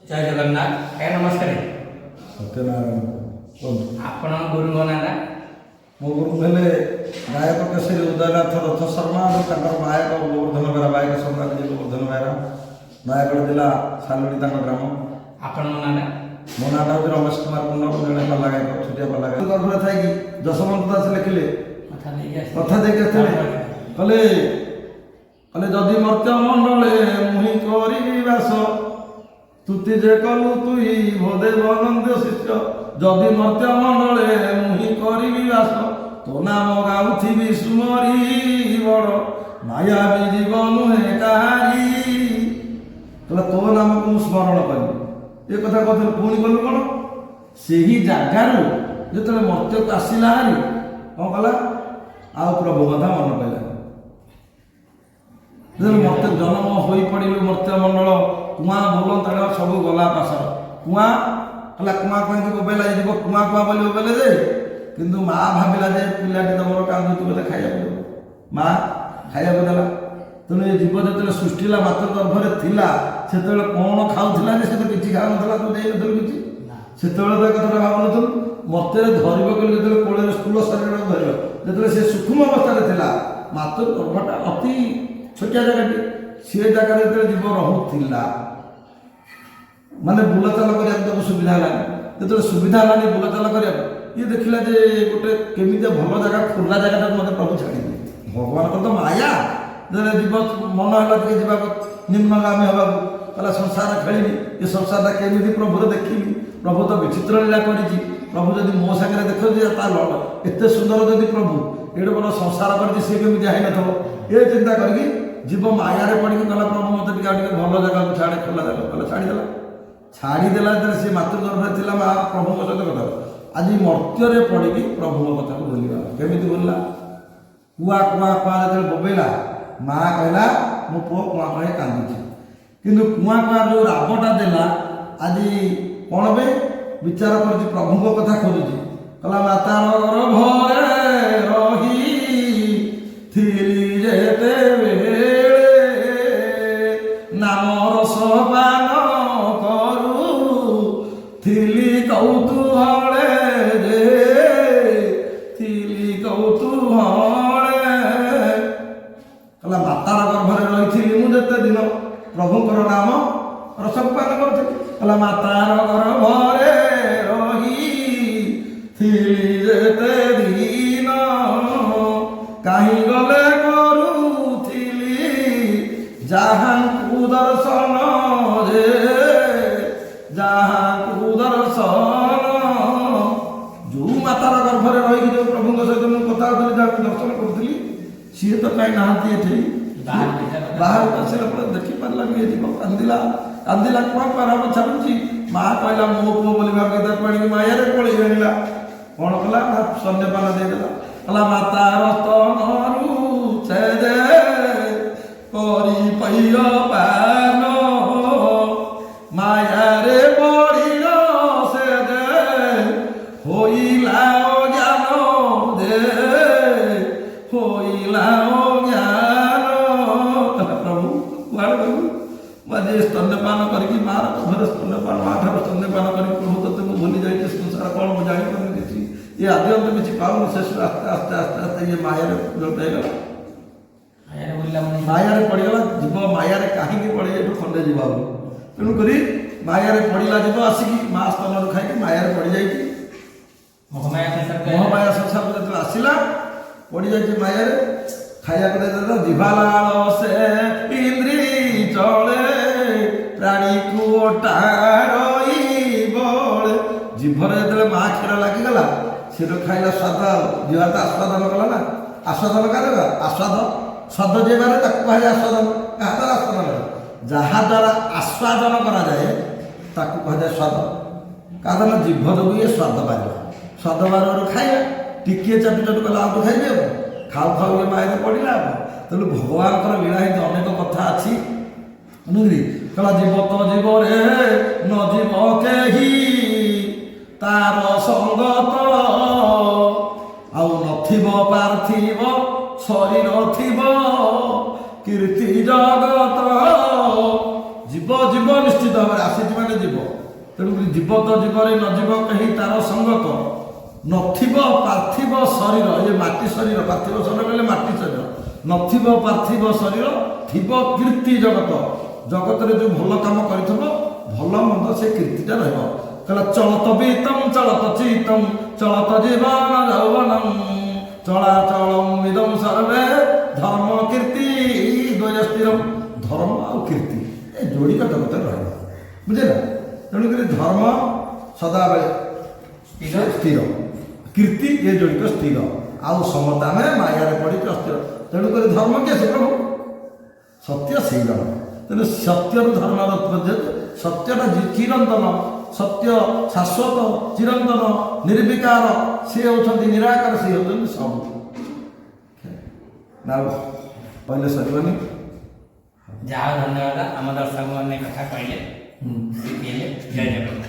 ଜୟ ଜଗନ୍ନାଥ ଆଜ୍ଞା, ନମସ୍କାର। ସତ୍ୟନାରାୟଣ, କୁହନ୍ତୁ। ଆପଣଙ୍କ ଗୁରୁଙ୍କ ନାଁଟା? ମୋ ଗୁରୁ ହେଲେ ଗାୟକ କେଶରୀ ଉଦୟନାଥ ରଥ ଶର୍ମା ଏବଂ ତାଙ୍କର ବାୟକ ଗୋବର୍ଦ୍ଧନ ବେହେରା, ବାୟକ ସମ୍ରାଟ ଗୋବର୍ଦ୍ଧନ ବେହେରା, ନୟାଗଡ଼ ଜିଲ୍ଲା ସାଲୁଡ଼ି ତାଙ୍କ ଗ୍ରାମ। ଆପଣଙ୍କ ନାଁଟା? ମୋ ନାଁଟା ହେଉଛି ରମେଶ କୁମାର କୁଣ୍ଡ। ମୁଁ ଜଣେ ପାଲା ଗାୟକ, ଛୋଟିଆ ପାଲା ଗାୟକ। ଗର୍ଭରେ ଥାଇକି ଯଶୋବନ୍ତ ଦାସ ଲେଖିଲେ। କଥା ଦେଇକି ଆସିଥିଲେ। କଥା ଦେଇକି ଆସିଥିଲେ। କହିଲେ କହିଲେ ଯଦି ମର୍ତ୍ତ୍ୟ ମଣ୍ଡଳେ ମୁହିଁ କରିବି ବାସ, ସ୍ତୁତି ଯେ କଲୁ ତୁଇ ଭୋଦେବ ନନ୍ଦ ଶିଷ୍ୟ। ଯଦି ମର୍ତ୍ତ୍ୟ ମଣ୍ଡଳେ ମୁହିଁ କରିବି ବାସ, ତୋ ନାମ ଗାଉଥିବି ସୁମରି, ବଡ଼ ମାୟାବୀ ଜୀବ ନୁହେଁ କାହାରି। କହିଲା, ତୋ ନାମକୁ ମୁଁ ସ୍ମରଣ କରିବି, ଏ କଥା କହୁଥିଲେ। ପୁଣି କଲୁ କ'ଣ? ସେହି ଜାଗାରୁ ଯେତେବେଳେ ମର୍ତ୍ତ୍ୟକୁ ଆସିଲା ହାରି, କ'ଣ କଲା? ଆଉ ପ୍ରଭୁ କଥା ମନେ ପଡ଼ିଲା। ଯେତେବେଳେ ମର୍ତ୍ତ୍ୟ ଜନ୍ମ ହୋଇ ପଡ଼ିଲୁ ମର୍ତ୍ତ୍ୟ ମଣ୍ଡଳ, କୁଆଁ ବୋଲନ୍ତାଳ ସବୁ ଗଲା ପାସର। କୁଆଁ ହେଲା, କୁଆଁ କୁଆଁକି ବୋବେଇଲା, ଯିବ କୁଆଁ କୁଆଁ ବୋଲି ବୋବେଇଲେ ଯେ, କିନ୍ତୁ ମା ଭାବିଲା ଯେ ପିଲାଟି ତମର କାନ୍ଦୁଛି, ବୋଧେ ଖାଇବାକୁ ଦେବ। ମା ଖାଇବାକୁ ଦେଲା। ତେଣୁ ଏ ଜୀବ ଯେତେବେଳେ ସୃଷ୍ଟି ହେଲା, ମାତୃ ଗର୍ଭରେ ଥିଲା, ସେତେବେଳେ କ'ଣ ଖାଉଥିଲା ଯେ? ସେ ତ କିଛି ଖାଉନଥିଲା। ତୁ ଦେଇନଥିଲୁ କିଛି ସେତେବେଳେ, ତ ଏ କଥାଟା ଭାବୁନଥିଲୁ। ମର୍ତ୍ତ୍ୟରେ ଧରିବ ବୋଲି ଯେତେବେଳେ କୋଳରେ ସ୍ଥୂଳ ଶରୀରକୁ ଧରିବ, ଯେତେବେଳେ ସେ ସୂକ୍ଷ୍ମ ଅବସ୍ଥାରେ ଥିଲା, ମାତୃ ଗର୍ଭଟା ଅତି ଛୋଟିଆ ଜାଗାଟି, ସେ ଜାଗାରେ ଯେତେବେଳେ ଜୀବ ରହୁଥିଲା, ମାନେ ବୁଲାଚାଲ କରିବାକୁ ତାକୁ ସୁବିଧା ହେଲାନି। ଯେତେବେଳେ ସୁବିଧା ହେଲାନି ବୁଲାଚାଲ କରିବାକୁ, ଇଏ ଦେଖିଲା ଯେ ଗୋଟେ କେମିତିଆ ଭଲ ଜାଗା, ଖୋଲା ଜାଗାଟାକୁ ମୋତେ ପ୍ରଭୁ ଛାଡ଼ିଲେ। ଭଗବାନଙ୍କର ତ ମାୟା। ଯେତେବେଳେ ଜୀବ ମନ ହେଲା ଟିକେ ଯିବାକୁ, ନିମ୍ନଗାମୀ ହେବାକୁ, କହିଲା ସଂସାର ଖେଳିବି, ଏ ସଂସାରଟା କେମିତି ପ୍ରଭୁର ଦେଖିବି। ପ୍ରଭୁ ତ ବିଚିତ୍ର ଲୀଳା କରିଛି। ପ୍ରଭୁ ଯଦି ମୋ ସାଙ୍ଗରେ ଦେଖୁଛି, ତା ଏତେ ସୁନ୍ଦର ଯଦି ପ୍ରଭୁ ଏଡ଼େ ବଡ଼ ସଂସାର କରିଛି, ସିଏ କେମିତି ହେଇନଥିବ? ଏ ଚିନ୍ତା କରିକି ଜୀବ ମାୟାରେ ପଡ଼ିକି କହିଲା, ପ୍ରଭୁ, ମୋତେ ଟିକେ ଆଉ ଟିକେ ଭଲ ଜାଗାକୁ ଛାଡ଼େ, ଖୋଲା ଜାଗାକୁ। କହିଲା, ଛାଡ଼ିଦେଲା। ଛାଡ଼ିଦେଲା ଯେତେବେଳେ ସେ ମାତୃଗର୍ଭରେ ଥିଲା, ମା ପ୍ରଭୁଙ୍କ ସହିତ କଥା। ଆଜି ମର୍ତ୍ତ୍ୟରେ ପଡ଼ିକି ପ୍ରଭୁଙ୍କ କଥାକୁ ଭୁଲିଗଲା। କେମିତି ଭୁଲିଲା? କୁଆ କୁଆ କୁଆ ଯେତେବେଳେ ବୋବେଇଲା, ମା କହିଲା, ମୋ ପୁଅ କୁଆ କୁଆ କାନ୍ଦୁଛି। କିନ୍ତୁ କୁଆ କୁଆ ଯେଉଁ ରାବଟା ଦେଲା, ଆଜି କ'ଣ ବେ ବିଚାର କରୁଛି, ପ୍ରଭୁଙ୍କ କଥା ଖୋଜୁଛି। କହିଲା, ମାତାର ଗର୍ଭରେ ରହି ଥିଲି ଯେତେବେଳେ, ନାମ ରସ ପାନ କରୁ ଥିଲି କୌତୁହଳେ ଯେ, ଥିଲି କୌତୁହଳେ। କହିଲା, ମାତାର ଗର୍ଭରେ ରହିଥିଲି ମୁଁ ଯେତେ ଦିନ, ପ୍ରଭୁଙ୍କର ନାମ ରସକୁ ପାନ କରୁଥିଲି। କହିଲା, ମାତାର ଗର୍ଭରେ ରହି ଥିଲି ଯେତେ ଦିନ, କାହିଁ ଗଲେ କରୁଥିଲି ଯାହାଙ୍କୁ ଦର୍ଶନ ଯେ, ଯାହାଙ୍କୁ ଦର୍ଶନ। ଯୋଉ ମାତାର ଗର୍ଭରେ ରହିକି ଯୋଉ ପ୍ରଭୁଙ୍କ ସହିତ ମୁଁ କଥା ହଉଥିଲି, ଯାହାକୁ ଦର୍ଶନ କରୁଥିଲି, ସିଏ ତ କାହିଁ ନାହାନ୍ତି ଏଠି। ବାହାରକୁ ଆସିଲା ପରେ? ବାହାରକୁ ଆସିଲା ପରେ ଦେଖିପାରିଲାନି। ଏ ଜୀବ କାନ୍ଦିଲା, କାନ୍ଦିଲା, କ'ଣ କରାବ ଛାଡୁଛି। ମା କହିଲା, ମୋ ପୁଅ ବୋଲି ଭାବିକି ତାକୁ ଆଣିକି ମାୟାରେ ପଳେଇ ଆଣିଲା। କ'ଣ କଲା ନା ସ୍ତନ୍ୟପାନ ଦେଇଦେଲା। କହିଲା, ମାତାର ସ୍ତନରୁ ସେ ଯେ କରି ପୈୟ ପାନ, ମାୟାରେ ପଡ଼ିଲ ସେ ଯେ ହୋଇଲା ଅଜ୍ଞାନ ଯେ, ହୋଇଲା ଅଜ୍ଞାନ। କହିଲା, ପ୍ରଭୁ, କୁଆଡ଼େ ଗଲୁ? ମୁଁ ଆଜି ସ୍ତନ୍ୟପାନ କରିକି, ମାର ଗର୍ଭରେ ସ୍ତନ୍ୟପାନ, ମା ଠାରୁ ସ୍ତନ୍ୟପାନ କରିକି ପ୍ରଭୁ ତୋତେ ମୁଁ ଭୁଲି ଯାଇଛି। ସଂସାର କ'ଣ ମୁଁ ଜାଣିପାରୁନି କିଛି, ଇଏ ଆଦି ଅନ୍ତ କିଛି ପାଉନି। ଶେଷରେ ଆସ୍ତେ ଆସ୍ତେ ଆସ୍ତେ ଆସ୍ତେ ଇଏ ମାୟାରେ ଜଡ ହେଇଗଲା। ମାୟାରେ ବୁଲିଲା ମଣିଷ। ମାୟାରେ ପଡ଼ିଗଲା ଜୀବ। ମାୟାରେ କାହିଁକି ପଡ଼େ, ଏଠୁ ଖଣ୍ଡେ ଯିବ ଆଉ। ତେଣୁକରି ମାୟାରେ ପଡ଼ିଲା ଜୀବ, ଆସିକି ମା ସ୍ତନରୁ ଖାଇକି ମାୟାରେ ପଡ଼ିଯାଇଛି। ମୋହମାୟା ସଂସାର। ମୋହମାୟା ସଂସାରକୁ ଯେତେବେଳେ ଆସିଲା, ପଡ଼ିଯାଇଛି ମାୟାରେ। ଖାଇବାକୁ ଦେଇଦେଲା। ଜିହ୍ବାଲାଳ ସେ ଇନ୍ଦ୍ରି ଚଳେ, ପ୍ରାଣୀକୁ ଓଟାରଇ ବଳେ। ଜିଭରେ ଯେତେବେଳେ ମା କ୍ଷୀର ଲାଗିଗଲା, ସେ ତ ଖାଇଲା ସ୍ୱାଦ, ଆଉ ଜିଭା ତ ଆସ୍ୱାଦନ କଲା ନା। ଆସ୍ୱାଦନ କାହା? ଆସ୍ୱାଦ ସ୍ୱାଦ ଯିଏ କରେ ତାକୁ କୁହାଯାଏ ଆସ୍ୱାଦନ। କାହା ଦ୍ୱାରା ଆସ୍ୱାଦନ କରେ? ଯାହା ଦ୍ୱାରା ଆସ୍ୱାଦନ କରାଯାଏ ତାକୁ କୁହାଯାଏ ସ୍ୱାଦ। କାରଣ ଜିଭ ଯୋଗୁଁ ଇଏ ସ୍ୱାଦ ବାରିବ। ସ୍ୱାଦ ବାରିବାରୁ ଖାଇବା ଟିକିଏ ଚାଟୁ ଚାଟୁ କଲା, ଆଉ ତ ଖାଇବି। ଆଉ ଖାଉ ଖାଉ ଇଏ ମାୟାରେ ପଡ଼ିଲା। ଆଉ ତେଣୁ ଭଗବାନଙ୍କର ଲୀଳା ହେଇଛି, ଅନେକ କଥା ଅଛି ନୁହେଁ? କହିଲା, ଜୀବ ତ ଜୀବରେ ନ ଜୀବ କେହି ତାର ସଙ୍ଗତ, ଆଉ ନଥିବ ପାର୍ଥିବ ଶରୀର ଥିବ କୀର୍ତ୍ତି ଜଗତ। ଜୀବ ଜୀବ ନିଶ୍ଚିତ ଭାବରେ ଆସିଛି। ଆସିଛି ମାନେ ଯିବ। ତେଣୁକରି ଜୀବ ତ ଜୀବରେ ନ ଯିବ କେହି ତାର ସଙ୍ଗତ, ନଥିବ ପାର୍ଥିବ ଶରୀର। ଏ ମାଟି ଶରୀର, ପାର୍ଥିବ ଶରୀର କହିଲେ ମାଟି ଶରୀର। ନଥିବ ପାର୍ଥିବ ଶରୀର, ଥିବ କୀର୍ତ୍ତି ଜଗତ। ଜଗତରେ ଯେଉଁ ଭଲ କାମ କରିଥିବ, ଭଲ ମନ୍ଦ, ସେ କୀର୍ତ୍ତିଟା ରହିବ। କହିଲା, ଚଳତ ବିତ୍ତଂ ଚଳତ ଚିତ୍ତଂ ଚଳତ ଜୀବନ ଯୌବନଂ ଚଳାଚଳಂ ଇଦಂ ସର୍ବେ ଧର୍ମ କୀର୍ତ୍ତି ଦ୍ୱୟ ସ୍ଥିରಂ। ଧର୍ମ ଆଉ କୀର୍ତ୍ତି ଏ ଯୋଡ଼ିକ ଜଗତରେ ରହିବ, ବୁଝିଲ? ତେଣୁକରି ଧର୍ମ ସଦାବେଳେ ସ୍ଥିର। ସ୍ଥିର, କୀର୍ତ୍ତି ଏ ଯୋଡ଼ିକ ସ୍ଥିର। ଆଉ ସମସ୍ତେ ଆମେ ମାୟାରେ ପଡ଼ିକି ଅସ୍ଥିର। ତେଣୁକରି ଧର୍ମ କିଏ? ସେ ପ୍ରଭୁ, ସତ୍ୟ ସେଇ ଜଣ। ତେଣୁ ସତ୍ୟରୁ ଧର୍ମର ଉତ୍ପତ୍ତି ହେତୁ ସତ୍ୟଟା ଚିରନ୍ତନ ସତ୍ୟ, ଶାଶ୍ୱତ, ଚିରନ୍ତନ, ନିର୍ବିକାର। ସିଏ ହେଉଛନ୍ତି ନିରାକାର, ସିଏ ହେଉଛନ୍ତି ସବୁ। ନା ଆଉ କହିଲେ ସରିବନି। ଯାହା ହଉ, ଧନ୍ୟବାଦ। ଆମ ଦର୍ଶକ ମାନେ କଥା କହିଲେ, ଶିଖିଲେ। ଜୟ ଜଗନ୍ନାଥ।